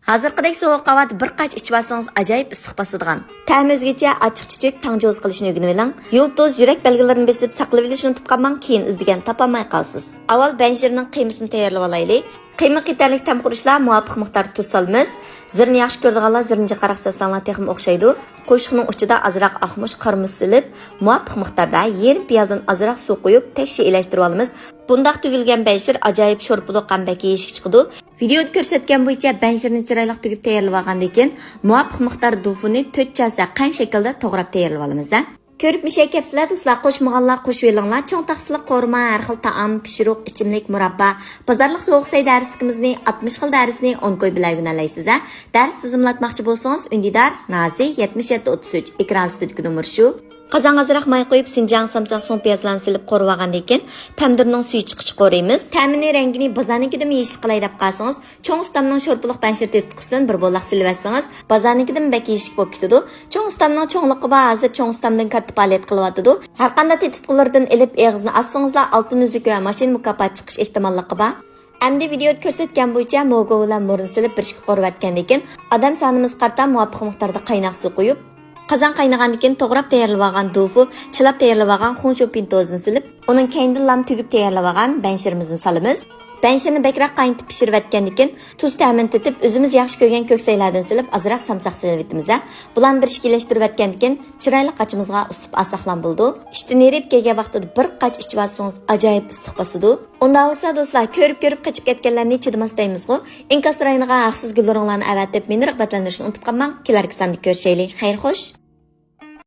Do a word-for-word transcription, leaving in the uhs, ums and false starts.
ھازىرقىدەك سوغۇق ھاۋادا بىر قاچا ئىچىۋالسىڭىز ئاجايىپ ئىسسىق باسىدىغان. تەمى ئۆزگىچە ئاچچىق چۆچەك تاڭجۇزى قىلىشنى ئۆگىنىۋېلىڭ. يۇلتۇز، يۈرەك بەلگىلىرىنى بېسىپ ساقلىۋېلىشنى ئۇنتۇپ قالماڭ، كېيىن ئىزدىگەن تاپالماي قالىسىز. ئاۋۋال بەنشىرنىڭ قىيمىسىنى تەييارلىۋالايلى. قىيمىغا يېتەرلىك تەم قۇرۇشلار مۇۋاپىق مىقداردا تۇز سالىمىز. زىرنى ياخشى كۆرىدىغانلار زىرنىچە قاراق سالساڭلار تېخىمۇ ئوخشايدۇ. قوشۇقنىڭ ئۇچىدا ئازراق ئاق مۇچ، قارا مۇچ سېلىپ، مۇۋاپىق مىقداردا يېرىم پىيالىدىن ئازراق سۇ قۇيۇپ، تەكشى ئىلەشتۈرۈۋالىمىز. بۇنداق تۈگۈلگەن بەنشىر ئاجايىپ شورپىلىق ھەم بەك يېيىشلىك چىقىدۇ. ۋىدېئودا كۆرسەتكەن بويىچە بەنشىرنى چىرايلىق تۈگۈپ تەييارلىۋالغاندىن كېيىن، مۇۋاپىق مىقدار دۇفۇنى تۆت چاسا قەنت شەكلىدە توغراپ تەييارلىۋالىمىز ھە. كۆرۈپمۇ شەي كەپسىلە دوستلار، قوشمىغانلار قوشۇۋېلىڭلار. چوڭ تاخسىلىق قورۇما، ھەر خىل تائام، پىشۇرۇق، ئىچىملىك، مۇراببا، بازارلىق سوغۇق سەي دەرسلىكىمىزنى، ئاتمىش خىل دەرسنى ئون كوي بىلەن ئۆگىنەلەيسىز ھە. دەرس تىزىملاتماقچى بولسىڭىز، ئۈندىدار نازى يەتمىش يەتتە ئوتتۇز ئۈچ، ئېكران ئۈستىدىكى نومۇر شۇ. قازانغا ئازراق ماي قۇيۇپ، سىنجاڭ سامساق سوڭ پىيازلارنى سېلىپ قورۇۋالغاندىن كېيىن، پەمىدۇرنىڭ سۈيى چىققىچە قورۇيمىز. تەمىنى، رەڭگىنى بازارنىڭكىدىنمۇ يېيىشلىك قىلاي دەپ قالسىڭىز، چوڭ ئۇستامنىڭ شورپىلىق بەنشىر تېتىتقۇسىدىن بىر بولاق سېلىۋەتسىڭىز، بازارنىڭكىدىنمۇ بەك يېيىشلىك بولۇپ كېتىدۇ. چوڭ ئۇستامنىڭ چوڭلۇقى بار، ھازىر چوڭ ئۇستامدىن كاتتا پائالىيەت قىلىۋاتىدۇ. ھەرقانداق تېتىتقۇلىرىدىن ئېلىپ ئېغىزنى ئاچسىڭىزلا، ئالتۇن ئۈزۈك ۋە ماشىنا مۇكاپاتى چىقىش ئېھتىماللىقى بار. ئەمدى ۋىدېئودا كۆرسەتكەن بويىچە موگو بىلەن مۇرۇنى سېلىپ بىر ئىككى قورۇۋەتكەندىن كېيىن، ئادەم سانىمىزغا قارىتا مۇۋاپىق مىقداردا قايناق سۇ قۇيۇپ، قازان قاينىغاندىن كېيىن توغراپ تەييارلىۋالغان دۇفۇ، چىلاپ تەييارلىۋالغان خۇڭشۇ پىنتوزىنى سېلىپ، ئۇنىڭ كەينىدىنلا تۈگۈپ تەييارلىۋالغان بەنشىرىمىزنى سالىمىز. بەنشىرنى بەكرەك قاينىتىپ پىشۇرۇۋەتكەندىن كېيىن، تۇز تەمىنى تېتىپ، ئۆزىمىز ياخشى كۆرگەن كۆك سەيلەردىن سېلىپ، ئازراق سامساق سېلىۋېتىمىز ھە. بۇلارنى بىر ئىككىلەشتۈرۈۋەتكەندىن كېيىن، چىرايلىق ئاچىمىزغا ئۇسۇپ ئالساقلام بولىدۇ. ئىشتىن ھېرىپ كەلگەن ۋاقتىدا بىر قاچا ئىچىۋالسىڭىز، ئاجايىپ ئىسسىق باسىدۇ. ئۇنداق بولسا دوستلار، كۆرۈپ-كۆرۈپ قېچىپ كەتكەنلەرنى چىدىماس دەيمىزغۇ. ئىنكاس رايونىغا ھەقسىز گۈللىرىڭلارنى ئەۋەتىپ، مېنى رىغبەتلەندۈرۈشنى ئۇنتۇپ قالماڭ. كېلەركى ساندا كۆرۈشەيلى. خەير خوش.